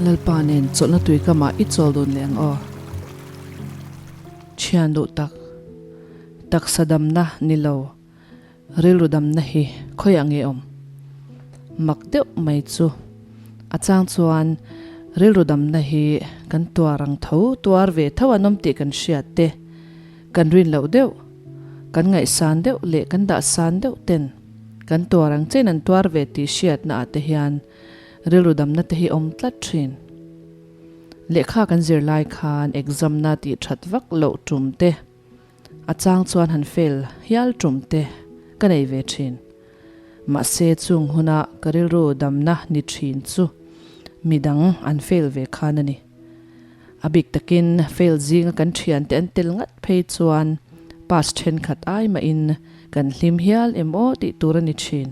Lalpa nen chawlhna tui kamah i chawl dun leh ang aw. Thian duh tak, taksa damna ni lo, rilru damna hi khawiah nge awm? Mak deuh mai chu a chang chuan rilru damna hi kan tuar ang tho, tuar ve tho an awm tih kan hriat te, kan rin loh deuh, kan ngaihsan deuh leh kan dahsan deuh ten kan tuar ang chen an tuar ve tih hriatna ah te hian rilru damna te hi awm tlat thin. Lehkha kan zir lai khan exam na tih that vak loh tum te, a chang chuan han fail hial tum te ka nei ve thin. Mahse chung huna ka rilru damna ni thin chu midang an fail ve khan a ni. A bik takin fail zinga kan thiante an tel ngat phei chuan pass thenkhat ai mahin kan hlim hial em aw tih tur a ni thin.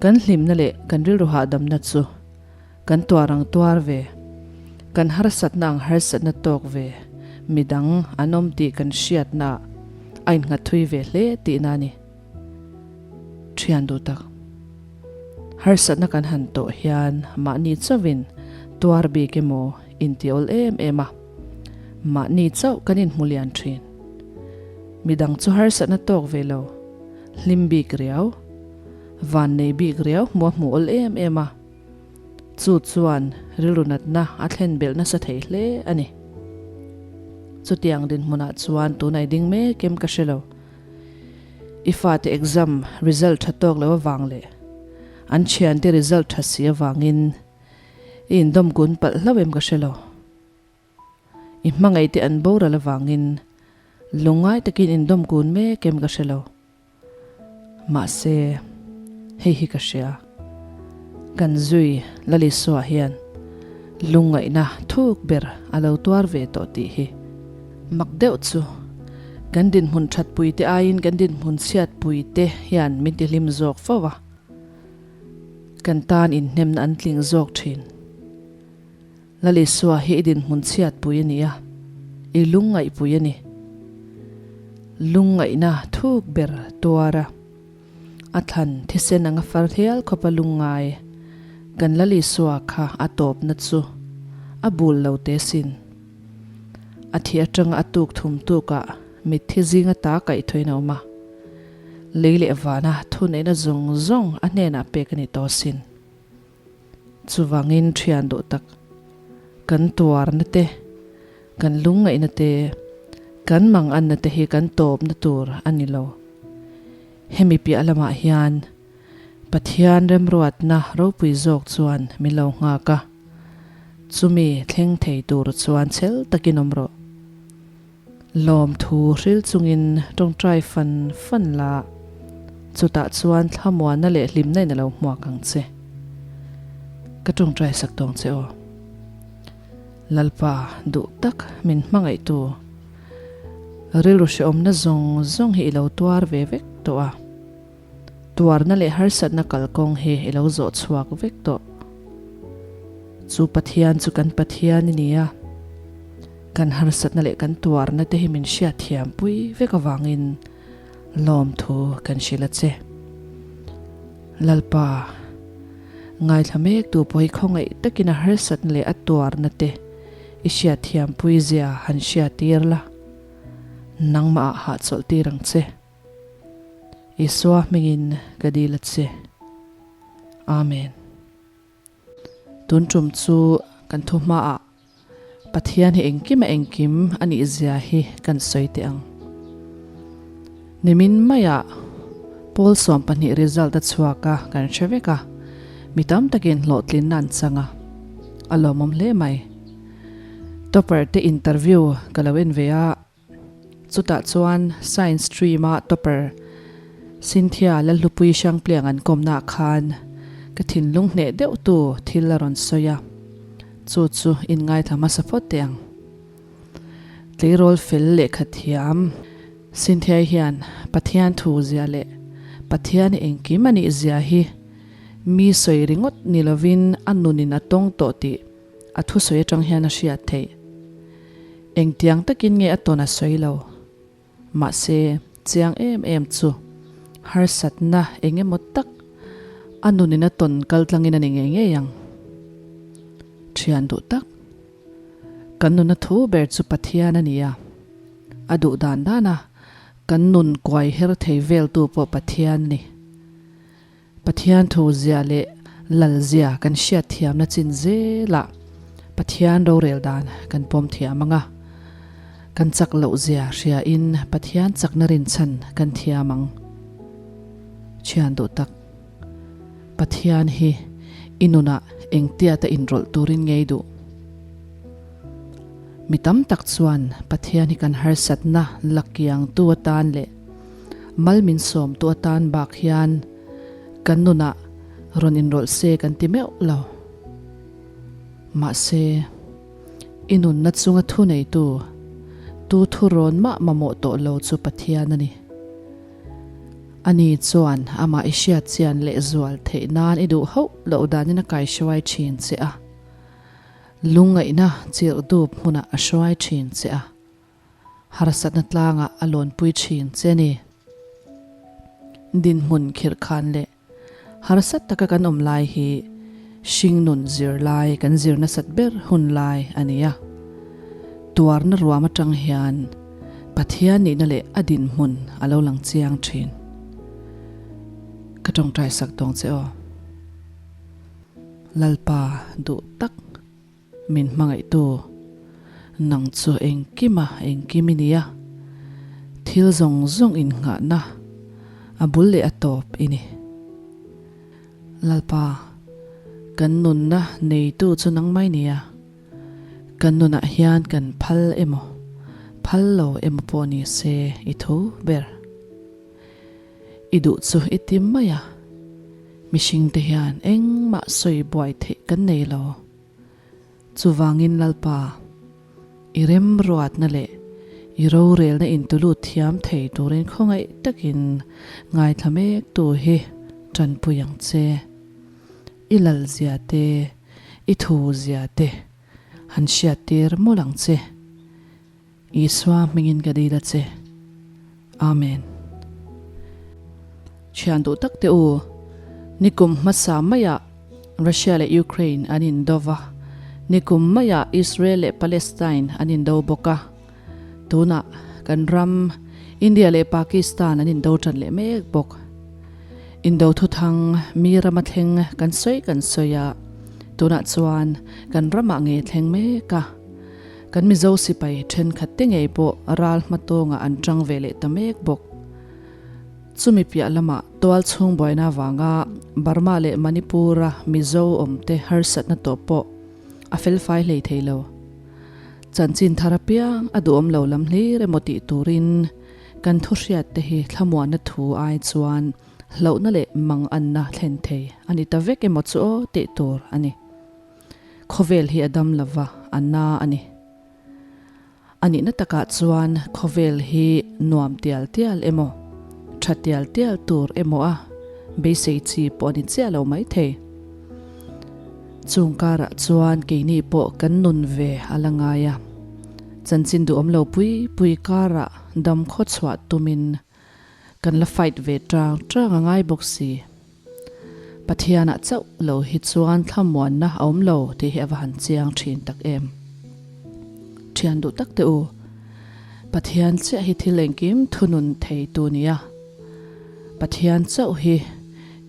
Kan hlimna leh kan rilru hahdamna chu kan tuar ang tuar ve, kan harsatna ang harsatna tawk ve, midang an awm tih kan hriatna a innghat thui ve hle tihna a ni. Thian duh tak. Harsatna kan han tawh hian mahni chauhin tuar bik emaw inti awl em em a, mahni chauh kan inhmu lian thin. Midang chu harsatna tawk ve lo, hlim bik riau. Van nei bik riau hmu a hmuh awl em em a, chu chuan rilru natna a thlen belh nasa thei hle a ni. Chutiang dinhmunah chuan tunah i ding mek em ka hre lo. I fate exam result tha tawk lo avang leh an thiante result tha si avangin i indawm kun palh hlauh em ka hre lo. I hmangaihte an boral avangin lungngai takin indawm kun mek em ka hre lo. Mahse, hei hi ka hria, kan zui Lalisua hian lungngaihna thuk ber a lo tuar ve tawh tih hi. Mak deuh chu, kan dinhmun thatpuite aiin kan dinhmun chhiatpuite hian min tihlim zawk fo a, kan tan inhnemna an tling zawk thin. Lalisua hi i dinhmun chhiatpui a ni a, i lungngaihpui a ni. Lungngaihna thuk ber tuar a, a thlan thisen anga far hial khawpa lungngai kan Lalisua kha a tawpna chu a bul lo te sin. A thi atanga a tuk thum tukah mitthi zinga ta kaihthawin a awm a, lei leh vana thuneihna zawng zawng a hnenah pek a ni tawh sin. Chuvangin thian duh tak, kan tuarna te, kan lungngaihna te, kan manganna te hi kan tawpna tur a ni lo. Hemi piah lamah hian Pathian remruatna ropui zawk chuan min lo nghak a, chumi thleng thei tur chuan chhel takin awm rawh. Lawmthu hril chungin tawngtai fan fan la, chutah chuan thlamuanna leh hlimna in a lo hmuak ang che. Ka tawngtai sak tawng che aw. Lalpa duh tak min hmangaihtu, rilru hrehawmna zawng zawng hi i lo tuar ve vek tawh a. Tuarna leh harsatna kalkawng hi i lo zawh chhuak vek tawh. Chu Pathian chu kan Pathian i ni a, kan harsatna leh kan tuarna te hi min hriatthiam pui vek avangin lawmthu kan hrilh a che. Lalpa, ngaithla mek tu pawh hi khawngaih takin a harsatna leh a tuarna te i hriatthiam pui zia han hriattir la, nangmah ah hahchawlh tir ang che. Isua hmingin ka dil a che. Amen. Tun tum chu kan thu hmaah Pathian hi engkim a engkim a nih zia hi kan sawi teh ang. Nimin maiah Paul 12 result a chhuak a kan hre vek a, mi tam takin hlawhtlinna an chang a, a lawmawm hle mai. Topper te interview ka lo en ve a, Chutah chuan Science stream-a topper Cynthia Lalhlupui Hrangpliang an kawmnaah khan ka thinlung hneh deuhtu thil a rawn sawi a, chu chu inngaithla hmasa phawt teh ang. Tleirawl fel lehkha thiam Cynthia-i hian Pathian thu zia leh Pathian engkim a nih zia hi mi sawi ringawt ni lovin a nunin a tawng tawh tih a thusawi atang hian a hriat theih. Engtiang takin nge a tawn a sawi lo. Mahse, chiang em em chu harsatna eng emaw tak a nunin a tawn kal tlangin a ni ngei ngei ang. Thian duh tak. Kan nuna thu ber chu Pathian a ni a. A duh dan dana kan nun kuai her thei veltu pawh Pathian a ni. Pathian thu zia leh lal zia kan hriat thiamna chin zelah Pathian rorel dan kan pawm thiam ang a. Kan chak loh zia hriain Pathian chakna rinchhan kan thiam ang. Thian duh tak. Pathian hi i nunah engtiata inrawlh turin ngei duh? Mi tam tak chuan Pathian hi kan harsatna la kiangtu atan leh mal min sawmtu atan bak hian kan nunah rawn inrawlh se kan ti meuh lo. Mahse, i nunna chunga thuneitu, tu thurawn mah mamawh tawh lo chu Pathian a ni. Ani chuan amah i hriat chian leh zual theih nan i duh hauh loh danin a kaihruai thin che a. Lungngaihna chirh dup hmunah a hruai thin che a. Harsatna tlangah a lawnpui thin che a ni. Dinhmun khirhkhan leh Harsat taka kan awm lai hi hringnun zirlai kan zir nasat ber hun lai a ni a. Tuarna ruam atang hian Pathian nihna leh a dinhmun a lo lang chiang thin. Ka tawngtai sak tawng che aw. Lalpa duh tak. Min hmangaihtu, nang chu engkima engkim i nia, thil zawng zawng innghahna a bul leh a tawp i ni. Lalpa, kan nunna neitu chu nang mai nia, kan nunah hian kan phal emaw, phal lo emaw pawh ni se i tho ber. I duh chu i ti mai a, mihringte hian engmah sawi buai theih kan nei lo. Chuvangin Lalpa, i remruatna leh i rorelna intulut thiam thei turin khawngaih takin ngaithla mektu hi tanpui ang che. I lalzia te, i thuzia te han hriattir mawlh ang che. Isua hmingin ka dil a che. Amen. Thian duh tak te u, nikum hmasa maiah Russia leh Ukraine an indo va, nikum maiah Israel leh Palestine an indo bawk a, tunah kan ram India leh Pakistan an indo tan leh mek bawk. Indo thuthang mi rama thleng kan sawi kan sawi a, tunah chuan kan ramah nge thleng mek a. Kan Mizo sipai thenkhat te ngei pawh ral hmatawngah an tang ve leh ta mek bawk. Chumi piah lamah tual chhung buaina avanga Burma leh Manipur-a Mizo awmte harsatna tawh pawh a felfai hlei thei lo. Chanchin thar apiang a duhawm lo lam hlir emaw tih turin kan thuhriat te hi thlamuanna thu ai chuan hlauhna leh manganna thlen thei a ni ta vek emaw chu aw tih tur a ni. Khawvel hi a dam lova, a na a ni. A nihna takah chuan khawvel hi nuam tial tial emaw, tha tial tial tur emaw a beisei chi pawh a ni chiah lo maithei. Chung karah chuan keini pawh kan nun ve a la ngai a, chanchin duhawm lo pui pui karah dam khaw chhuah tumin kan la fight ve tang tang a ngai bawk si. Pathianah chauh lo hi chuan thlamuanna a awm lo tih hi a va han chiang thin tak em. Thian duh tak teh u, Pathian chiah hi thil engkim thunun thei tu nia. Pathian chauh hi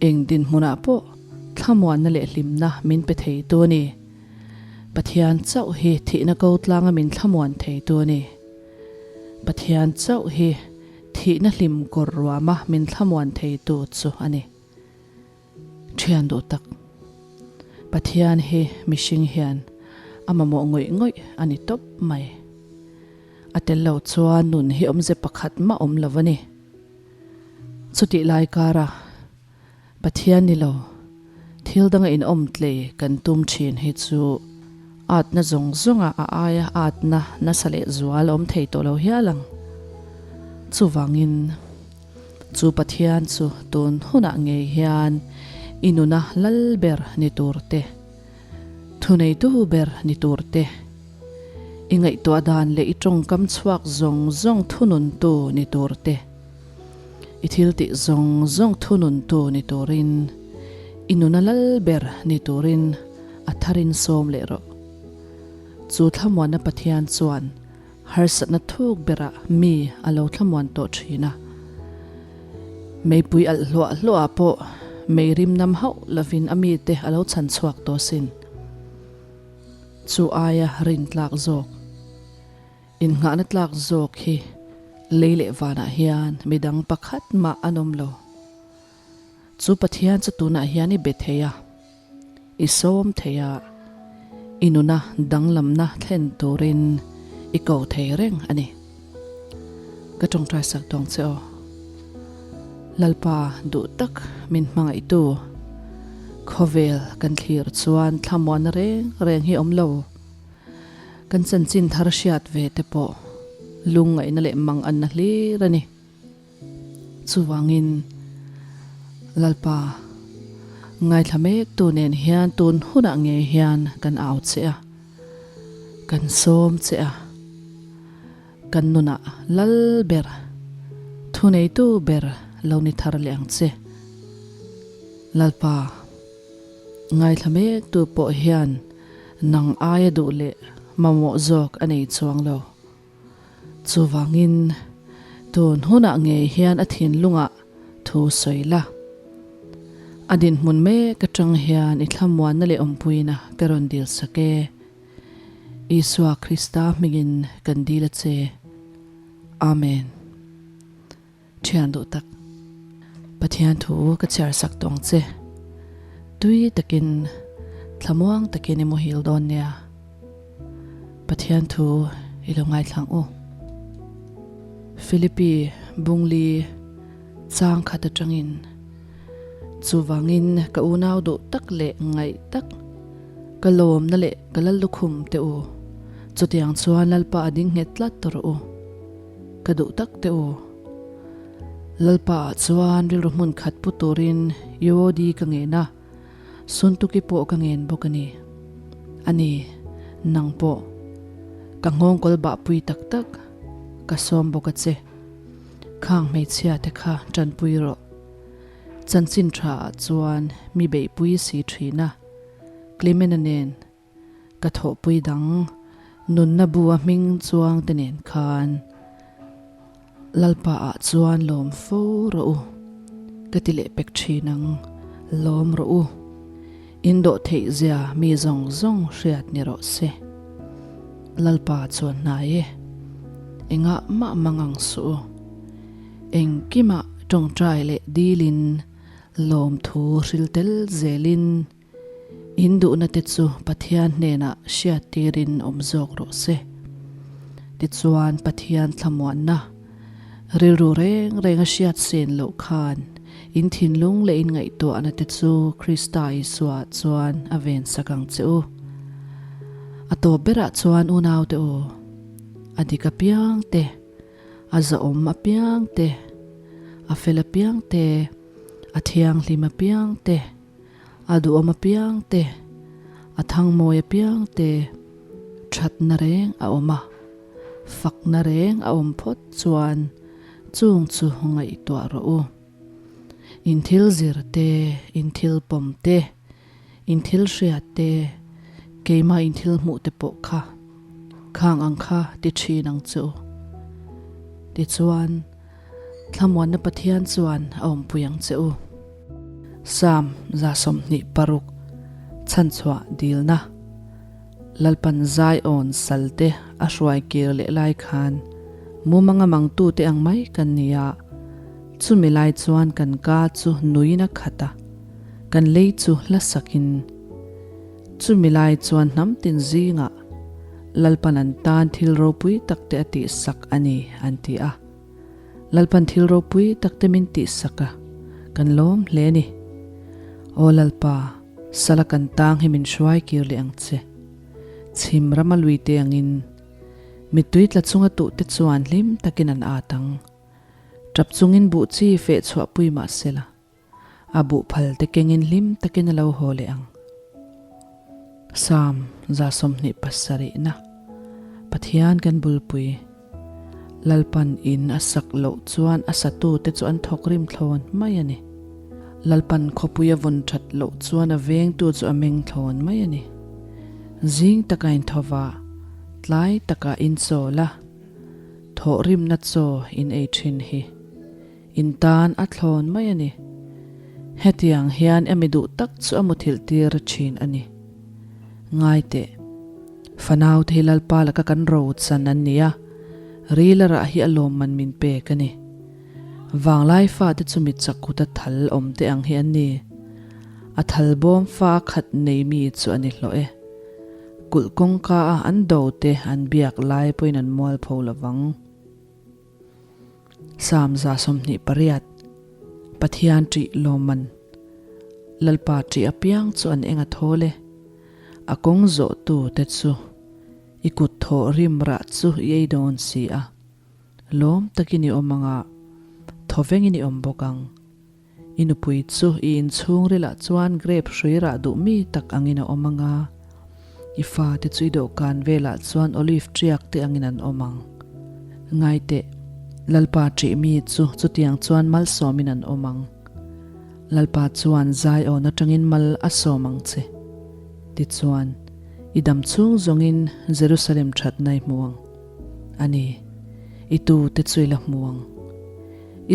eng dinhmunah pawh thlamuanna leh hlimna min pe thei tu a ni. Pathian chauh hi thihna ko tlanga min thlamuan thei tu a ni. Pathian chauh hi Thihna hlim kawr ruama min thlamuan theitu chu a ni. Thian duh tak. Pathian hi mihring hian a mamawh ngawih ngawih a ni tawp mai. A tel lo chuan nun hi awmze pakhat mah awm lo a ni. Chutih lai kara Pathian ni lo, thil danga inawm tlei kan tum thin hi chu atna zawng zawnga a aia atna nasa leh zual a awm thei tawh lo hial ang. Chuvangin, chu Pathian chu tun hunah ngei hian i nuna lal ber ni tur te, thuneitu ber ni tur te, i ngaihtuah dan leh i tawngkam chhuak zawng zawng thununtu ni tur te, I thil tih zawng zawng thununtu ni turin, i nuna lal ber ni turin a tharin sawm leh rawh. Chu thlamuanna Pathian chuan harsatna thuk berah mi a lo thlamuan tawh thin a. Meipui alh hluah hluah pawh mei rim nam hauh lovin a mite a lo chhan chhuak tawh sin. Chu aia rin tlak zawk, innghahna tlak zawk hi lei leh vanah hian midang pakhat mah an awm lo. Chu Pathian chu tunah hian i be thei a, i sawm thei a, i nuna danglamna thlen turin i ko thei reng a ni. Ka tawngtai sak tawng che aw. Lalpa duh tak min hmangaihtu, khawvel kan thlir chuan thlamuanna reng reng hi awm lo. Kan chanchin thar hriat ve te pawh lungngaihna leh manganna hlir a ni. Chuvangin Lalpa ngaithla mek tu nen hian tun hunah ngei hian kan au che a, kan sawm che a, kan nunah lal ber, thuneitu ber lo ni thar leh ang che. Lalpa ngaithla mek tu pawh hian nang aia duh leh mamawh zawk a nei chuang lo. Chuvangin, tun hunah ngei hian a thinlungah thu sawi la. A dinhmun mek atang hian i thlamuanna leh awmpuina ka rawn dil sak e. Isua Krista hmingin kan dil a che. Amen. Thian duh tak, Pathian thu ka chhiar sak tawng che. Tui takin, thlamuang takin i muhil dawn nia. Pathian thu i lo ngaithlang u. Philippi Bungli chang khat atangin, Chuvangin ka unau duh tak leh ngaih tak, ka lawmna leh ka lal lukhum te u, chutiang chuan Lalpa a ding nghet tlat rawh u. Ka duh tak teh u. Lalpa ah chuan rilru hmun khat pu turin UOD ka ngen a, Suntuki pawh ka ngen bawk a ni. A ni, nang pawh. Ka nghawngkawl bah pui tak tak, ka sawm bawk a che. Khang hmeichhia te kha tanpui rawh. Chanchin tha ah chuan mi beihpui si thin a, Clemena nen Ka thawhpui dang nunna bu a hming chuang te nen khan Lalpa ah chuan lawm fo rawh u, ka ti leh pek thin ang, lawm rawh u. In dawh theih zia mi zawng zawng hriat ni rawh se. Lalpa chuan hnai e, engah mah mang ang suh u. Engkimah tawngtai leh dilin lawmthu hril tel zelin, In duhna te chu Pathian hnenah hriattirin awm zawk rawh se. Tichuan Pathian thlamuanna, rilru reng reng a hriat sen loh khan in thinlung leh in ngaihtuahna te chu Krista Isua chuan a ven sak ang che u. A tawp berah chuan unaute u, a dik apiang te, a zahawm apiang te, a fel apiang te, a thianghlim apiang te, A duhawm apiang te, a thangmawi apiang te thatna reng a awm a, fakna reng a awm phawt chuan chung chu ngaihtuah rawh u. In thil zir te, in thil pawm te, in thil hriat te, keimah in thil hmuh te pawh kha khang ang kha ti thin ang che u. Tichuan. Thlamuanna Pathian chuan a awmpui ang che u. Psalm 26 Chhanchhuah Dilna Lalpan Zion salte a hruai kir leh lai khan mumanga mangtute ang mai kan ni a, chumi lai chuan kan ka chu nuin a khat a, kan lei chu hla sakin. Chumi lai chuan hnam tin zingah Lalpan an tan thil ropui takte a tihsak a ni, an ti a. Lalpan thil ropui takte min tihsak a, kan lawm hle a ni. Aw Lalpa, sala kan tang hi min hruai kir leh ang che. Chhim rama lui te angin, mittui tla chunga tuhte chuan hlim takin an at ang. Tap chungin buh chi feh chhuahpui mah sela. A buh phal te kengin hlim takin a lo haw leh ang. Psalm 27na Pathian kan bulpui Lalpan in a sak loh chuan a satute chu an thawk rim thlawn mai a ni. Lalpan khawpui a vawn that loh chuan a vengtu chu a meng thlawn mai a ni. Zing taka inthawva. Tlai takah in chawl a, thawhrimna chaw in ei thin hi in tan a thlawn mai a ni. Hetiang hian emi duh tak chu a muthilh tir thin a ni. Ngai teh, fanau te hi Lalpa laka kan ro chan an ni a, rila rah hi a lawmman min pek a ni. Vanglai fate chu mi chak kuta thal awm te ang hi an ni. A thal bawm fa khat nei mi chu a ni hlawh e. Kulh kawngka a an do te an biak lai pawhin an mual pho lo vang. Psalm 28 Pathian ṭih lawmman Lalpa ṭih apiang chu an eng a thawl e. A kawng zawhtu te chu i kut thawh rim rah chu i ei dawn si a. Lawm takin i awm ang a, thawvengin i awm bawk ang. I nupui chu i inchhungrilah chuan grape hrui rah duh mi tak angin a awm ang a, i fate chu i dawhkan velah chuan olive ṭiak te angin an awm ang. Ngai teh, Lalpa ṭih mi chu chutiang chuan malsawmin an awm ang. Lalpa chuan Zion aṭangin mal a sawm ang che. Tichuan, i dam chhung zawngin Jerusalem ṭhatna i hmu ang. A ni, i tute chu i la hmu ang.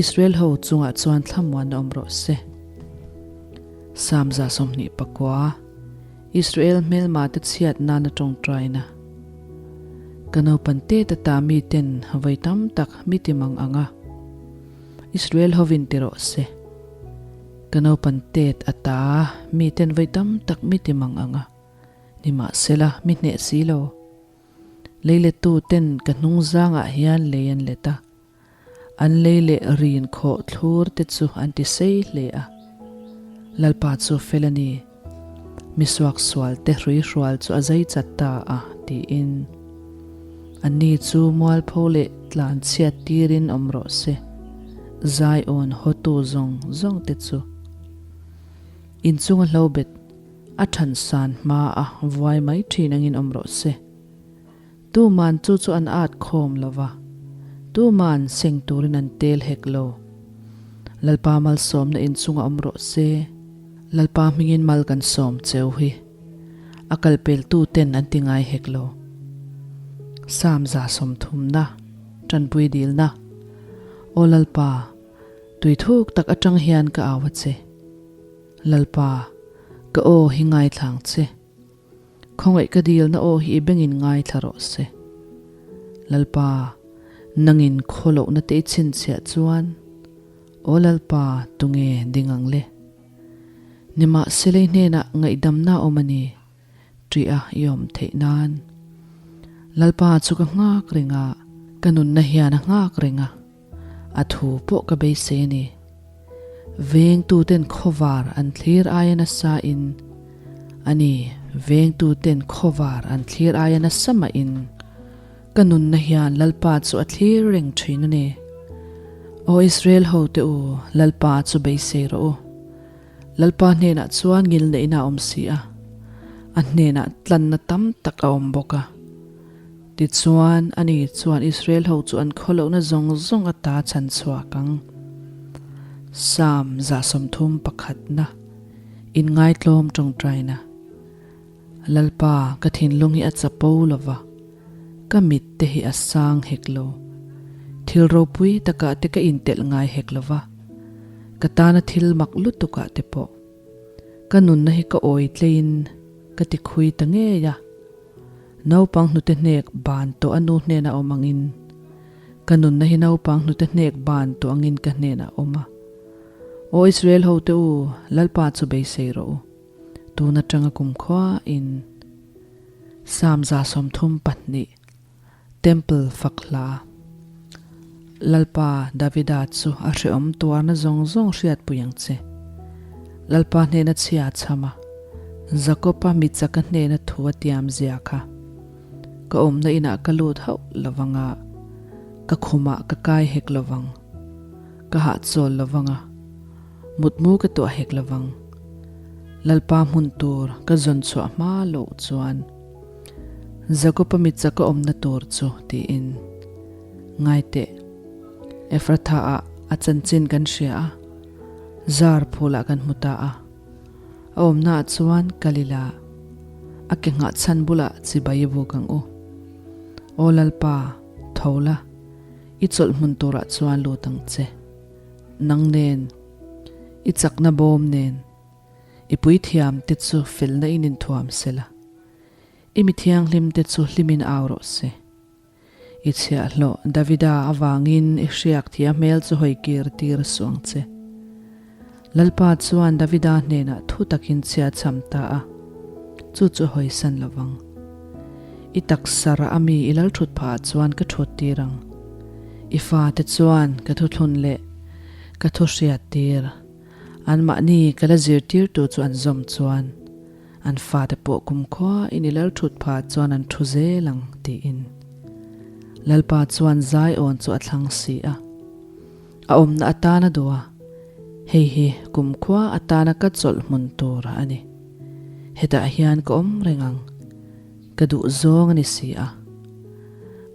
Israel ho chungah chuan thlamuan a awm rawh se. Psalm 29, Israel hmelma te chhiat nana tawngtaina. Ka naupan te ta ta mi ten vawi tam tak mi ti mang ang a, Israel hovin ti rawh se. Ka naupan tet ata mi ten vawi tam tak mi ti mang ang a, nimahsela mi hneh si lo. Leilettu ten ka hnungzangah hian lei an let a. An lei leh rin khawh thlur te chu an ti sei hle a. Lalpa chu fel a ni. Mi suaksual te hruihrual chu a zai chat ta a, tiin. Anni chu mualpho leh tlan chhiat tirin awm rawh se. Zion hawtu zawng zawng te chu inchunga hlobet a than san hma a vuai mai thin angin awm rawh se. Tuman chu chu an at khawm lo va, tuman seng turin an tel hek lo. Lalpa malsawmna inchunga awm rawh se. Lalpa hmingin mal kan sawm cheu hi a kalpeltu ten an ti ngai hek lo. Psalm 130na, Tanpui dilna, Aw Lalpa, tui thuk tak atang hian ka au a che. Lalpa, ka aw hi ngaithlang che. Khawngaih ka dilna aw hi i bengin ngaithla rawh se. Lalpa, nangin khaw lohna te i chhinchhiah chuan, Aw Lalpa, tunge ding ang le? Nimahsela i hnenah ngaihdamna a awm a ni, ṭiha i awm theih nan. Lalpa chu ka nghak reng a, ka nunna hian a nghak reng a. A thu pawh ka beisei a ni. Vengtuten khawvar an thlir aia nasa in, a ni, vengtuten khawvar an thlir aia nasa mah in, ka nunna hian Lalpa chu a thlir reng thin a ni. Aw Israel hote u, Lalpa chu beisei rawh u. Lalpa hnenah chuan ngilneihna a awm si a, a hnenah tlanna tam tak a awm bawk a. Tichuan, ani chuan Israel ho chu an khawlohna zawng zawng ata chhan chhuak ang. Psalm 31na, Inngaitlawm tawngtaina. Lalpa, ka thinlung hi a chapo lo va, ka mit te hi a sang hek lo. Thil ropui takah te ka intelh ngai hek lo va, ka tana thil mak lutukah te pawh. Ka nunna hi ka awi tleiin ka tikhui ta ngei a. Naupang hnute hnek ban tawh a nu hnenah awm angin, ka nunna hi naupang hnute hnek ban tawh angin ka hnenah awm a. Aw Israel hote u, Lalpa chu beisei rawh u. Tun atanga kumkhua in Psalm 32, Temple fak hla. Lalpa Davida chu a hrehawm tuarna zawng zawng hriatpui ang che. Lalpa hnena chhia a chham a, Jakob-a mi chaka hnena thu a tiam zia kha. Ka awmna inah ka lut hauh lo vang a, ka khumah ka kai hek lo vang. Ka hahchawl lo vang a, mutmu ka tuah hek lo vang. Lalpa hmun tur ka zawn chhuah hma loh chuan Jakob-a mi chaka awmna tur chu tiin ngai teh. Ephrathah-ah a chanchin kan hria a, zar phulah kan hmu ta a. A awmnaah chuan kal ila, a ke nghah chhan bulah chibai i buk ang u. Aw Lalpa, tho la, i chawlh hmun turah chuan lut ang che. Nang nen, i chakna bawm nen, i puithiam te chu felna in inthuam sela, i mi thianghlim te chu hlimin au rawh se. I chhiahhlawh Davida avangin i hriak thih a hmel chu hawi kir tir suh ang che. Lalpa chuan Davida hnenah thu takin chhia cham ta a, chu chu hawisan lo vang. I taksa rah a mi i lal thut phah chuan ka thut tir ang. I fate chuan ka thuthlun leh ka thu hriat tir. Anmahni ka la zirtirtu chu an zawm chuan an fate pawh kumkhua in i lal thut phah chuan an thu zel ang tiin. Lalpa chuan Zion chu a thlang si a. A awmna atana duh a, hei hi kumkhua atana ka chawlh hmun tur a ni. Hetah hian ka awm reng ang, ka duh zawng a ni si a.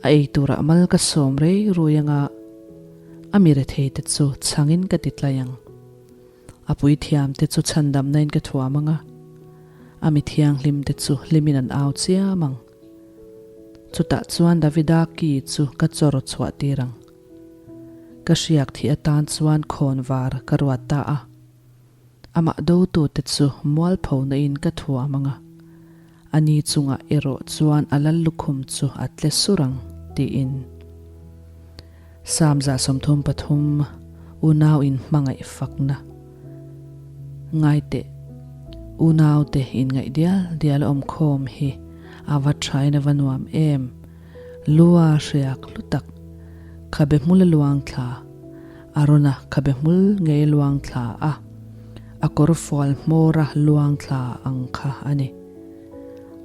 A ei turah mal ka sawm rei rui anga a mi rethei te chu chhangin ka ti tlai ang. A puithiam te chu chhandamna in ka thuam anga, a mi thianghlim te chu hlimin an au chiam ang. Chutah chuan Davida ki chu ka chawr chhuah tir ang. Ka hriak thih atan chuan khawn var ka ruat ta a. Amah dotute chu mualphona in ka thuam ang a, ani chungah erawh chuan a lal lukhum chu a tle sur ang, tiin. Psalm 133, Unau in hmangaih fakna. Ngaiteh, unaute inngaih dial dial a awmkhawm hi a va thain a va nuam em! Lua hriak hlu tak, khabe hmul a luang thla, Arona khabe hmul ngei luang thla a, a kawr fual hmawra luang thla ang kha a ni.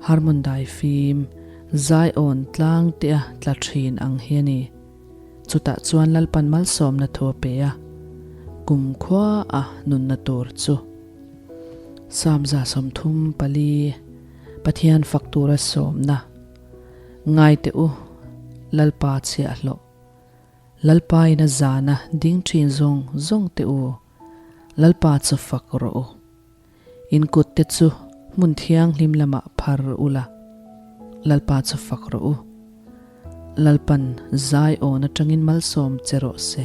Harmon dai fim, Zion tlang tea tla thin ang hi a ni. Chutah chuan Lalpan malsawmna thu a pe a, kumkhua a nunna tur chu. Psalm 34, Pathian fak tura sawmna. Ngai teh u, Lalpa chhiahhlawh. Lalpa in a zana ding thin zawng zawng teh u, Lalpa chu fak rawh u. In kut te chu hmun thianghlim lamah phar u la, Lalpa chu fak rawh u. Lalpan zai awn atangin malsawm che rawh se.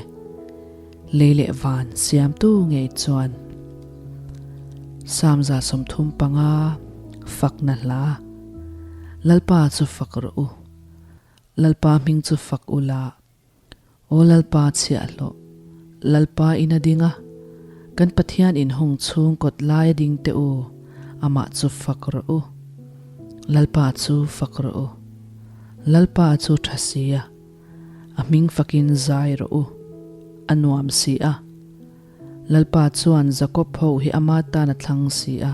Lei leh van siamtu ngei chuan. Psalm 35, Fakna hla. Lalpa chu fak rawh u. Lalpa hming chu fak u la. Aw Lalpa chhiahhlawh, Lalpa in a ding a, kan Pathian in hung chhung kawt lai a ding teh u, amah chu fak rawh u. Lalpa chu fak rawh u. Lalpa chu tha si a, a hming fakin zai rawh u, a nuam si a. Lalpa chuan Jakob ho hi ama tan a thlang si a,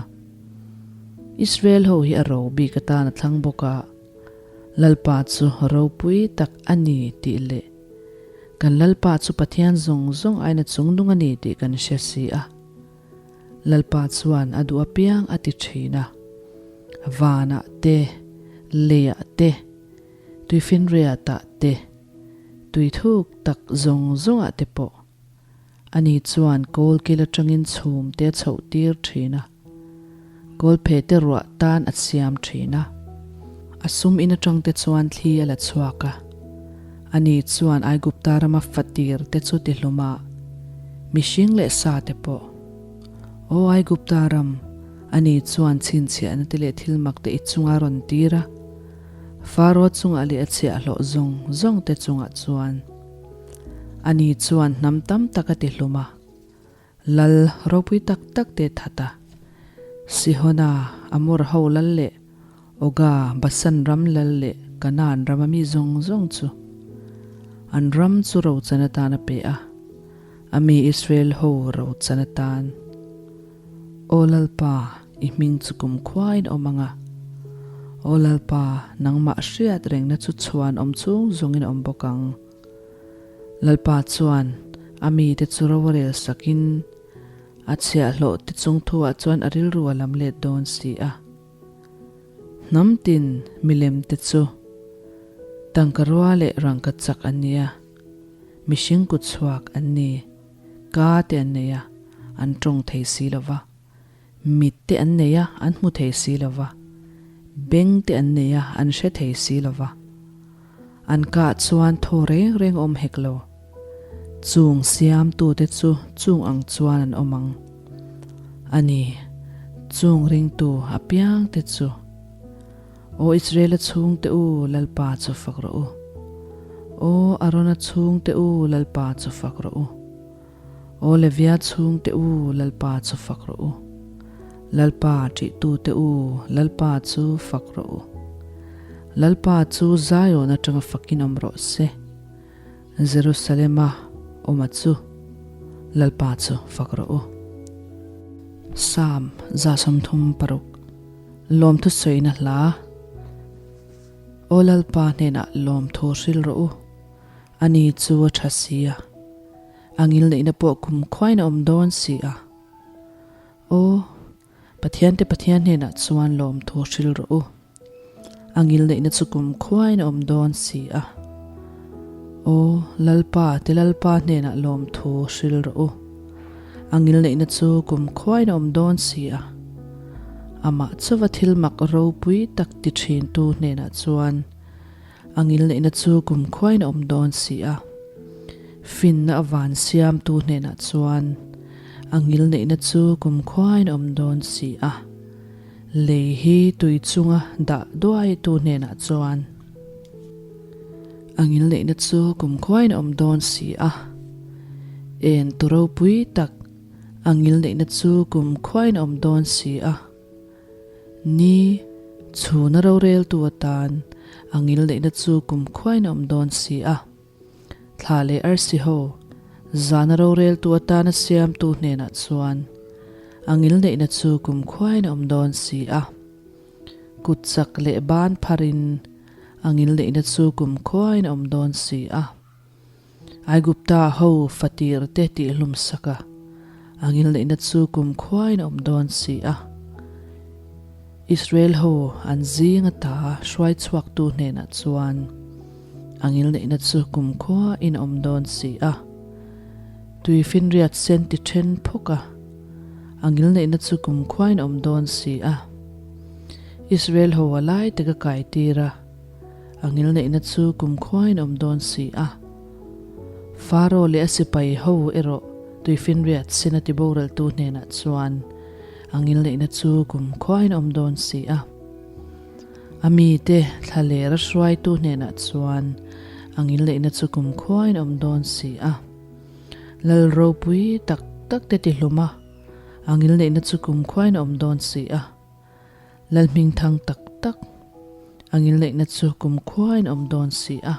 Israel ho hi a ro bik atan a thlang bawk a. Lalpa chu ropui tak a ni tih leh kan Lalpa chu Pathian zawng zawng aina chungnung a ni tih kan hre si a. Lalpa chuan a duh apiang a ti thin a, vanah te, leiah te, tuifinriatah te, tuithuk tak zawng zawngah te pawh Ani chuan kawlkil atangin chhum te a chhoh tir thin a, kawlphe te ruah tan a siam thin a. A sum in atang te chuan thli a la chhuak a. Ani chuan Aigupta rama fatir te chu ti hlum a, mihring leh sa te pawh. Aw Aigupta ram, ani chuan chhinchhiahna te leh thil mak te i chunga rawn tir a, Faro chungah leh a chhiahhlawh zawng zawng te chungah chuan. Ani chuan hnam tam tak a ti hlum a, lal ropui tak tak te that a. Sihona, Amor ho lal leh Oga, Basan ram lal leh Kanaan rama mi zawng zawng chu an ram chu rochan atan a pe a, a mi Israel ho rochan atan. Aw Lalpa, i hming chu kumkhuain awm ang a. Aw Lalpa, nangmah hriat rengna chu chhuan awm chung zawngin a awm bawk ang. Lalpa chuan a mite chu ro a rel sakin, a chhiahhlawh te chung thuah chuan a rilru a lam let dawn si a. Hnam tin milem te chu tangka rua leh rangka chak an ni a, mihring kut chhuak an ni. Ka te an nei a, an tawng thei si lo va. Mit te an nei a, an hmu thei si lo va. Beng te an nei a, an hre thei si lo va. An kah chuan thaw reng reng awm hek lo. Chung siamtute chu chung ang chuan an awm ang. A ni, chung ringtu apiangte chu. Aw Israela chhungte u, Lalpa chu fak rawh u. Aw Arona chhungte u, Lalpa chu fak rawh u. Aw Levia chhungte u, Lalpa chu fak rawh u. Lalpa ṭihtute u, Lalpa chu fak rawh u. Lalpa chu Zion aṭanga fakin awm rawh se. Jerusalema awma chu Lalpa chu fak rawh u. Psalm 36 Lawmthu sawina hla Aw Lalpa hnenah lawmthu hril rawh u, ani chu a tha si a, a ngilneihna pawh kum khuain a awm dawn si a. Aw Pathiante Pathian hnenah chuan lawmthu hril rawh u. A ngilneihna chu kum khuain a awm dawn si a. Aw, Lalpa te Lalpa hnenah lawmthu hril rawh u. A ngilneihna chu kum khuain a awm dawn si a. Amah chauva thil mak ropui tak ti thintu hnenah chuan a ngilneihna chu kum khuain a awm dawn si a. Finna a van siamtu hnenah chuan a ngilneihna chu kum khuain a awm dawn si a. Lei hi tui chunga dah duaitu hnenah chuan a ngilneihna chu kum khuain a awm dawn si a. En tu ropui tak a ngilneihna chu kum khuain a awm dawn si a. Ni, chhuna roreltu atan a ngilneihna chu kum khuain a awm dawn si a. Thla leh arsi ho, zana roreltu atana siamtu hnenah chuan a ngilneihna chu kum khuain a awm dawn si a. Kut chak leh ban pharin a ngilneihna chu kum khuain a awm dawn si a. Aigupta ho fatir te tihhlum sak a, a ngilneihna chu kum khuain a awm dawn si a. Israel ho an zing ata hruai chhuaktu hnenah chuan a ngilneihna chu kum khuain a awm dawn si a. Tui finriat sen ti then phawk a, a ngilneihna chu kum khuain a awm dawn si a. Israel ho a lai taka kai tir a. A ngilneihna chu kumkhuain a awm dawn si a. Faro leh a sipai ho erawh tuifinriat sin a tiboraltu hnenah chuan a ngilneihna chu kumkhuain a awm dawn si a. A mite thlaler a hruaitu hnenah chuan a ngilneihna chu kumkhuain a awm dawn si a. Lal ropui tak tak te tihlum a, a ngilneihna chu kumkhuain a awm dawn si a. Lalhmingthang tak tak a ngilneihna chu kumkhuain a awm dawn si a.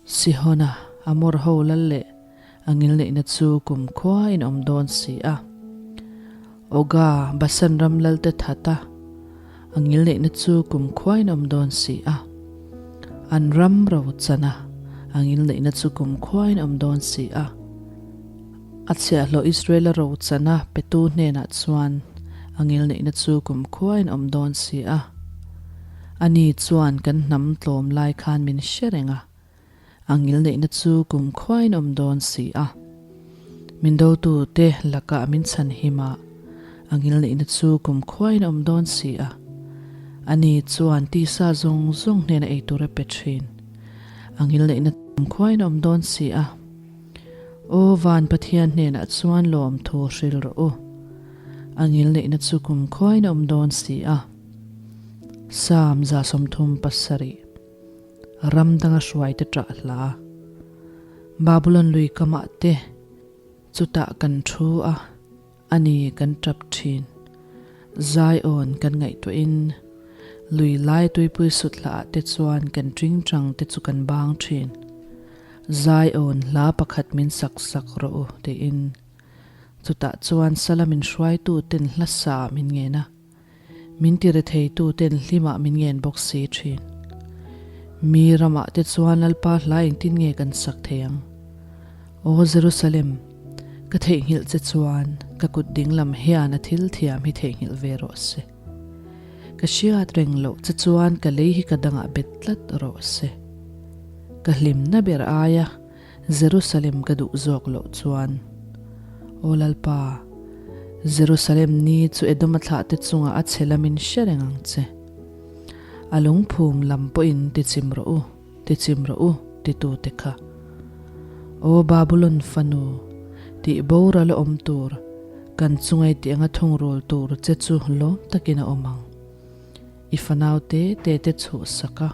Sihona Amor ho lal leh a ngilneihna chu kumkhuain a awm dawn si a. Oga Basan ram lalte thata a ngilneihna chu kumkhuain a awm dawn si a. An ram ro chana a ngilneihna chu kumkhuain a awm dawn si a. A chhiahhlawh Israela rochana petu hnenah chuan a ngilneihna chu kumkhuain a awm dawn si a. Ani chuan kan hnam tlawm lai khan min hre reng a, a ngilneihna chu kumkhuain a awm dawn si a. Min dotute lakah min chhanhim a, a ngilneihna chu kumkhuain a awm dawn si a. Ani chuan tisa zawng zawng hnena ei tur a pe thin, a ngilneihna kumkhuain a awm dawn si a. Aw van Pathian hnenah chuan lawmthu hril rawh u. A ngilneihna chu kum khuain a awm dawn si a. Psalm 37 Ram danga hruaite ṭah hla. Babulon lui kamah te chutah kan thu a, a ni kan ṭap ṭhin. Zion kan ngaihtuahin lui lai tuipui sut hlaah te chuan kan ṭingṭang te chu kan bang ṭhin. Zion hla pakhat min sak sak rawh u tiin chutah chuan sala min hruaitu ten hla sa min ngen a, min ti retheitu ten hlimah min ngen bawk si thin. Mi ramah te chuan Lalpa hla engtin nge kan sak thei ang? Aw Jerusalem, ka theihnghilh che chuan ka kut dinglam hian a thil thiam hi theihnghilh ve rawh se. Ka hriat reng loh che chuan ka lei hi ka dangah bet tlat rawh se. Ka hlimna ber aia Jerusalem ka duh zawk loh chuan, Aw Lalpa, Jerusalem ni chu Edoma thlahte chungah a chhe lamin hre reng ang che. A lungphum lam pawhin ti chim rawh u. Tichim rawh u, titute kha. Aw Babulon fanu, tih boral a awm tur, kan chungai tih anga thungrul tur che chu lawm takin a awm ang. I fanau te te te chhuhsak a,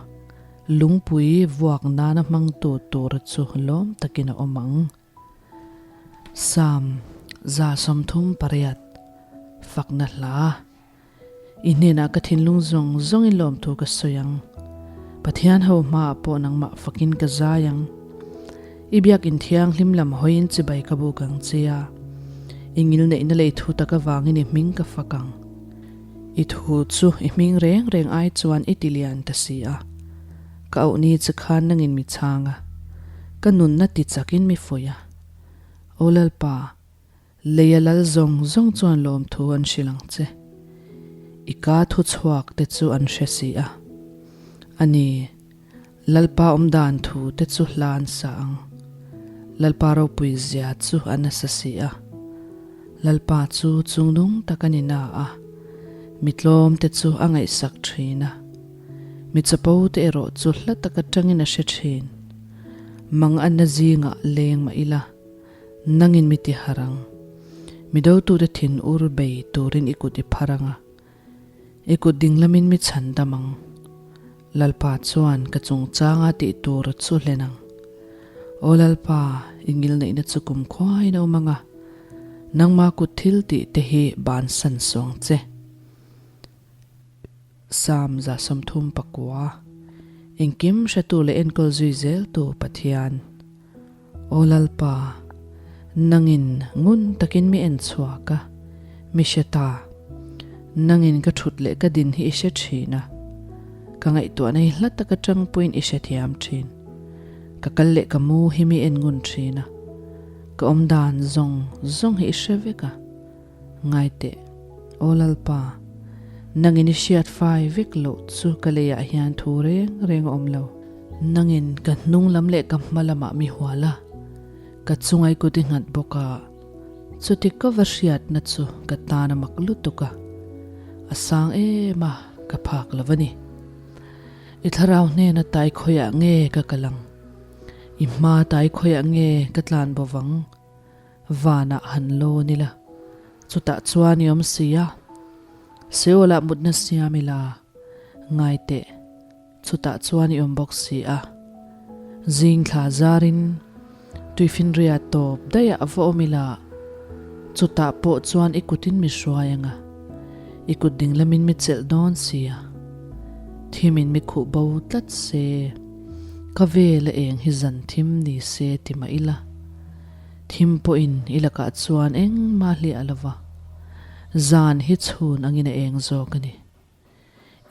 lungpui vuak nana hmangtu tur chu lawm takin a awm ang. Psalm 38, Fakna Hla. I hnenah ka thinlung zawng zawngin lawmthu ka sawi ang. Pathian ho hmaah pawh nangmah fakin ka zai ang. I biakin thianghlim lam hawiin chibai ka buk ang che a. I ngilneihna lei thu tak avangin i hming ka fak ang. I thu chu i hming reng reng ai chuan i ti lian ta si a. Ka auhni che khan nangin mi chhang a. Ka nunna ti chakin mi fuih a. Aw Lalpa, Leia lal zawng zawng chuan lawmthu an hrilh ang che. I ka thu chhuak te chu an hre si a. A ni, Lalpa awmdan thu te chu hla an sa ang. Lalpa ropui zia chu a nasa si a. Lalpa chu chungnung tak a ni na a, mi tlawm te chu a ngaihsak thin a. Mi chapo te erawh chu hla tak atangin a hre thin. Mang anna zingah leng mah ila. Nangin mi ti harh ang. Mi dotute thin ur bei turin i kut i phar ang a, i kut dinglamin mi chhan dam ang. Lalpa chuan ka chungchanga tih tur chu hlen ang. Aw Lalpa, i ngilneihna chu kum khuain a awm ang a, nangma kut thil tih te hi bansan suang che. Psalm 39, Engkim hretu leh enkawl zui zeltu Pathian. Aw Lalpa, nangin ngun takin mi en chhuak a, mi hre ta. Nangin ka thut leh ka din hi i hre thin a, ka ngaihtuahna hi hla taka tangpuiin i hrethiam thin. Ka kal leh ka mu hi mi en ngun thin a, ka awmdan zawng zawng hi i hre vek a. Ngai teh, Aw Lalpa, nangin i hriat fai vek loh chu ka leiah hian thu reng reng a awm lo. Nangin ka hnung lam leh ka hma lamah mi hual a, ka chungai kut i nghat bawk a, chuti ka va hriatna chu ka tan a mak lutuk a, a sang em a, ka phak lo a ni. I thlarau hnena tai khawiah nge ka kal ang? I hma tai khawiah nge ka tlan bo vang? Vanah han lawn ila, chutah chuan i awm si a. Seolah mutna siam ila, ngai teh, chutah chuan i awm bawk si a. Zing thla zarin tuifinria tawp daih ah va awm ila, chutah pawh chuan i kutin mi hruai ang a, i kut dinglamin mi chelh dawn si a. Thimin mi khuh bo tlat se, ka vel a eng hi zan thim ni se ti mah ila. Thim pawhin i lakah chuan engmah hliah lo va, zan hi chhun angin a eng zawk a ni.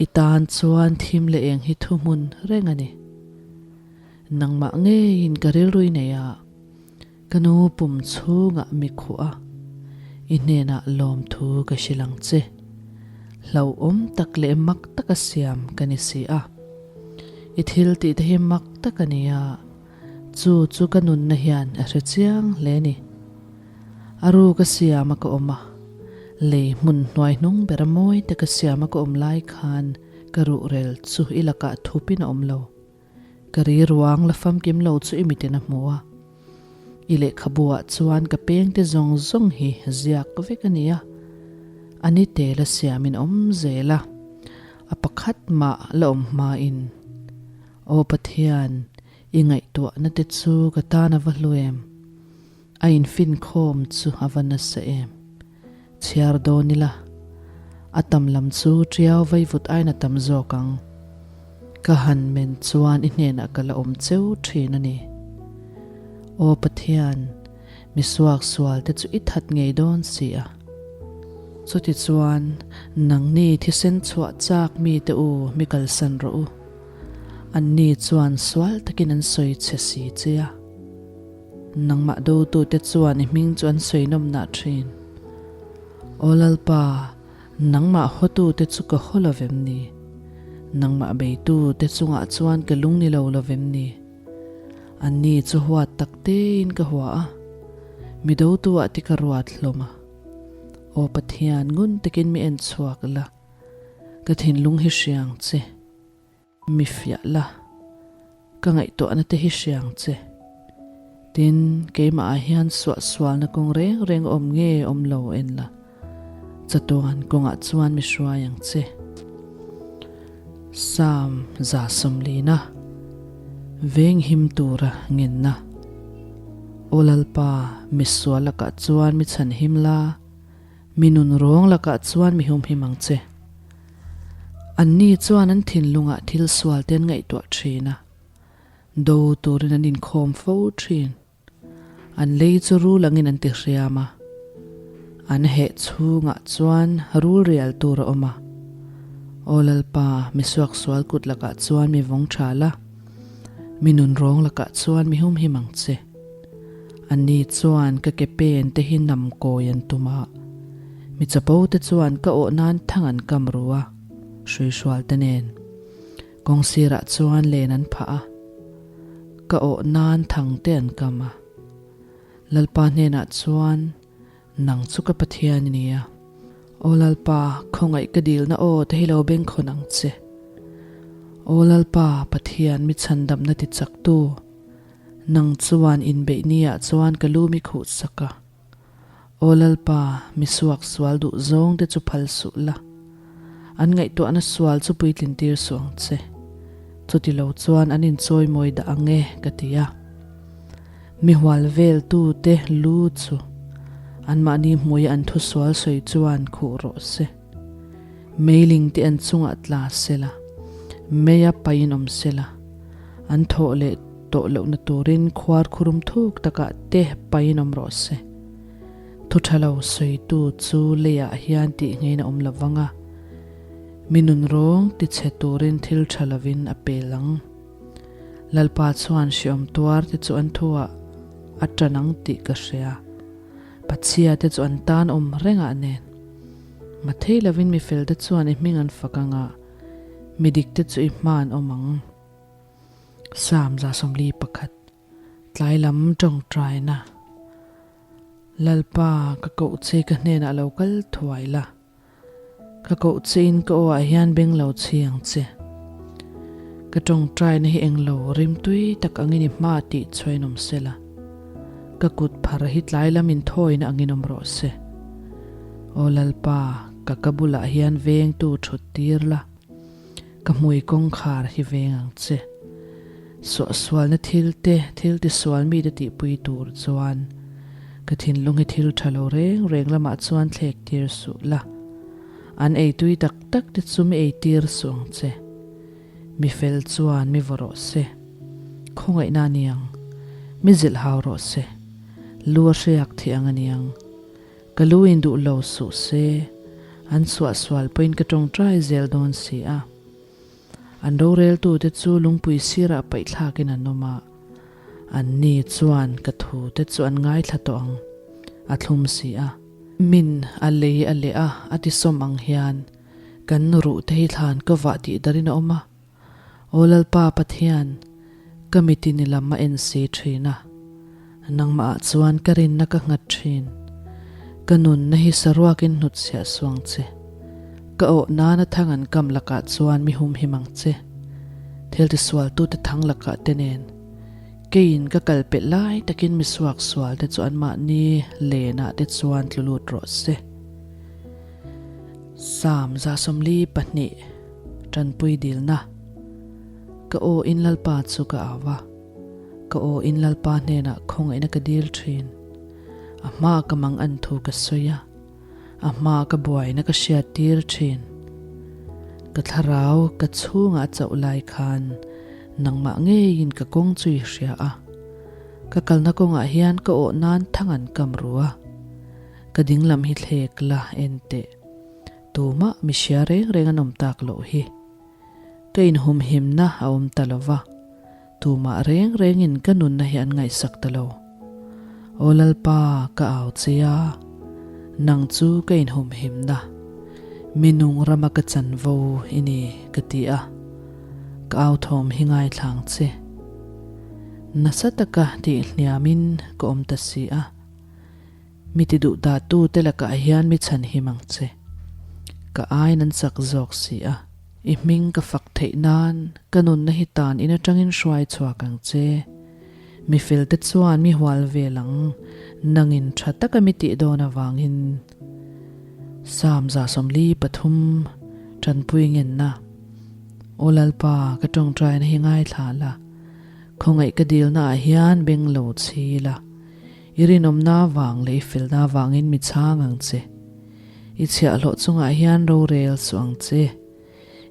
I tan chuan thim leh eng hi thuhmun reng a ni. Nangmah ngeiin ka rilru i nei a, ka nu pum chhungah mi khuh a, i hnenah lawmthu ka hrilh ang che. Hlauhawm tak leh mak taka siam ka ni si a. I thil tih te hi mak tak a ni a. Chu chu ka nunna hian a hre chiang hle ni. A ru ka siam a ka awm a, lei hmun hnuai hnung ber a mawi te ka siam a ka awm lai khan ka ruhrel chu i lakah thupin a awm lo. Ka ri ruang la famkim lo chu i mitin a hmu a. I lehkhabu ah chuan ka peng te zawng zawng hi ziak vek a ni a, a ni te la siamin awm zel a, a pakhat mah la awm hmain. Aw Pathian, i ngaihtuahna te chu ka tan a va hlu em? A infinkhawm chu a va nasa em? Chhiar dawn ila, a tam lam chu ṭiau vaivut aiin a tam zawk ang. Ka han men chuan i hnenah ka la awm cheu ṭhin a ni. Aw Pathian, mi suaksual te chu i that ngei dawn si a. Chutichuan, nangni thisen chhuah chak mite u mi kalsan rawh u. Anni chuan sual takin an sawi che si che a, nangmah dotute chuan i hming chu an sawi nawm nah thin. Aw Lalpa, nangmah hawtute chu ka haw lo vem ni? Nangmah beitute chungah chuan ka lung ni lo lo vem ni? Anni chu huat tak tein ka hua a, mi dotu ah ti ka ruat hlawm a. Aw Pathian, ngun takin mi en chhuak la, ka thinlung hi hriang che. Mi fiah la. Ka ngaihtuahna te hi hria ang che. Tin, keimahah hian suahsualna kawng reng reng a awm nge awm lo en la, chatuan kawngah chuan mi hruai ang che. Psalm 140 Venghim tura ngenna Aw Lalpa, mi sual lakah chuan mi chhanhim la, mi nun rawng lakah chuan mi humhim ang che. Anni chuan an thinlungah thil sual te an ngaihtuah thin a. Do turin an inkhawm fo thin. An lei chu rul angin an ti hriam a. An heh chhungah chuan rul rial tur a awm a. Aw Lalpa, mi suaksual kut lakah chuan mi vawng tha la, mi nunrawng lakah chuan mi humhim ang che. Anni chuan ka ke pen te hi nam kawi an tum a, mi chapo te chuan ka awh nan thang an kam ru a, hruihrual te nen. Kawng sirah chuan len an phah a, ka awh nan thang te an kam a. Lalpa hnenah chuan, Nang chu ka Pathian i ni a. Aw Lalpa, khawngaih ka dilna aw te hi lo bengkhawn ang che. Aw Lalpa, Pathian mi chhandamna ti chaktu, nang chuan inbeih niah chuan ka lu mi khuh sak a. Aw Lalpa, mi suak sual duh zawng te chu phal suh la. An ngaihtuahna sual chu puitlin tir suh ang che. Chuti lo chuan an inchawi mawi dah ang e, ka ti a. Mi hual vel tu te lu chu anmahni hmuia an thu sual sawi chuan khuh rawh se. Meiling te an chungah tla se la, meia pain awm se la, an thawh leh tawh lohna turin khuar khurum thuk takah te pain awm rawh se. Thu tha lo sawitu chu leiah hian tih ngeiin a awm lo vang a, mi nunrawng tichhe turin thil tha lovin a pel ang. Lalpa chuan hriawm tuar te chu an thuah a tan ang tih ka hria. Pachhia te chu an tan awm rengah nen. Mathei lovin mi fel te chuan i hming an fak ang a, mi dik te chu i hma an awm ang. Psalm 141, Tlai lam tawngtaina. Lalpa, ka koh che ka hnenah lo kal thuai la. Ka koh che in ka aw ah hian beng lo chhi ang che. Ka tawngtaina hi englo rimtui tak angin i hma tih chhuain awm se la. Ka kut phar hi tlai lam in thawina angin awm rawh se. Aw Lalpa, ka ka bulah hian vengtu thut tir la. Ka hmui kawngkhar hi veng ang che. Suahsualna thil te, thil tisual mite tihpui tur chuan ka thinlung hi thil tha lo reng reng lamah chuan thlek tir suh la. An eitui tak tak te chu mi eitir suh ang che. Mi fel chuan mi vaw rawh se. Khawngaihna a niang. Mi zilh hau rawh se. Lu a hriak thih ang a niang. Ka lu in duh lo suh se, an suahsual pawhin ka tawngtai zel dawn si a. An roreltute chu lungpui sirah paihthlakin an awm a, anni chuan ka thute chu an ngaithla tawh ang, a thlum si a. Min a lei a leh a, a tisawm ang hian kan ruhte hi thlan ka vah tih darin a awm a. Aw Lalpa Pathian, ka mitin i lam a en si thin a, nangmah ah chuan ka rinna ka nghat thin. Ka nunna hi saruakin hnutchhiah suang che. Ka awh nana thang an kam lakah chuan mi humhim ang che. Thil tisualtute thang lakah te nen, keiin ka kal pelh lai takin mi suaksual te chu anmahni lenah te chuan tlu lut rawh se. Psalm 142, Tanpui dilna. Ka aw in Lalpa chu ka au a, ka aw in Lalpa hnenah khawngaihna ka dil thin. A hmaa ka mang an thu ka sawi a, a hmaa ka buaina ka hriat tir thin. Ka thlarau ka chhungah a chauh lai khan nangmah ngeiin ka kawng chu i hria a, ka kalna kawngah hian ka awh nan thang an kam ru a. Ka dinglam hi thlek la en teh. Tumah mi hria reng reng an awm tak loh hi. Ka inhumhimna a awm ta lo va, tumah reng rengin ka nunna hi an ngaihsak ta lo. Aw Lalpa, ka au che a, nang chu ka inhumhimna, mi nung rama ka chanvo i ni, ka ti a, ka au thawm hi ngaithlang che. Nasa taka tihhniamin ka awm ta si a. Mi ti duh dahtu te lakah hian mi chhan him ang che. Ka aiin an chak zawk si a. I hming ka fak theih nan ka nunna hi tan in atangin hruai chhuak ang che. Mi felte chuan mi hual vel ang, nangin tha taka mi tih dawn avangin. Psalm 43 Tanpui ngenna Aw Lalpa, ka tawngtaina hi ngaithla la, khawngaih ka dilna ah hian beng lo chhi la, i rinawmna vang leh i felna vangin mi chhang ang che. I chhiahhlawh chungah hian rorel suh ang che.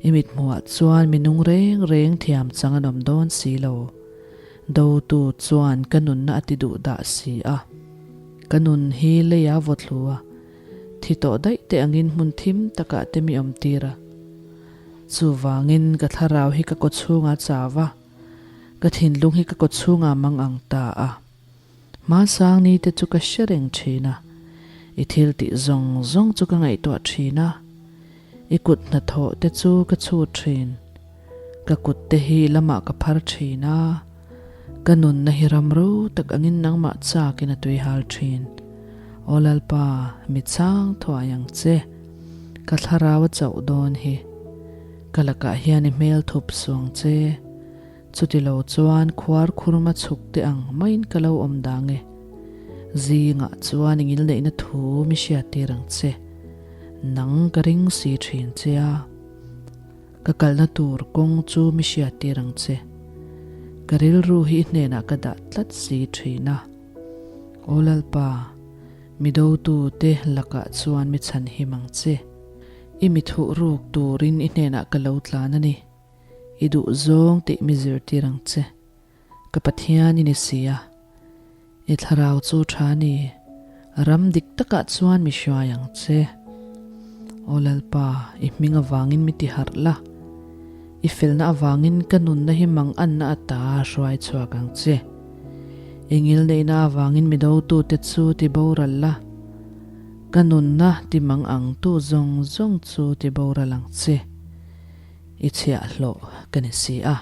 I mithmuhah chuan mi nung reng reng thiam chang an awm dawn si lo. Dotu chuan ka nunna a ti duh dah si a. Ka nun hi leia vaw thlu a, thi tawh daih te angin hmun thim takah te mi awm tir a. Chuvangin ka thlarau hi ka kawchhungah chau a, ka thinlung hi ka kawchhungah mang ang ta a. Hmasang ni te chu ka hre reng thin a, i thil tih zawng zawng chu ka ngaihtuah thin a, i kut hnathawh te chu ka chhut thin. Ka kut te hi lamah ka phar thin a, ka nunna hi ram ro tak angin nangmah chakin a tui hal thin. Aw Lalpa, mi chang thuai ang che, ka thlarau a chauh dawn hi. Ka lakah hian i hmel thup suang che. Chutilo chuan khuar khurma chhuk te ang maiin ka lo awm dang e. Zingah chuan i ngilneihna thu mi hriattir ang che. Nang ka ring si thin che a. Ka kalna tur kawng chu mi hriattir ang che. Ka rilru hi i hnenah ka dah tlat si thin a. Aw Lalpa, mi dotu te lakah chuan mi chhanhim ang che. I mi thuh ruk turin i hnenah ka lo tlan a ni. I duh zawng tih mi zirtir ang che. Ka Pathian i ni si a. I thlarau chu tha ni. Ram dik takah chuan mi hruai ang che. Aw Lalpa, i hming avangin mi ti harh la. I felna avangin ka nunna hi mang anna ata hruai chhuak ang che. I ngilneihna avangin mi dotute chu ti boral la. Ka nunna ti mang ang tu zawng zawng chu ti boral ang che. I chhiahhlawh ka ni si a.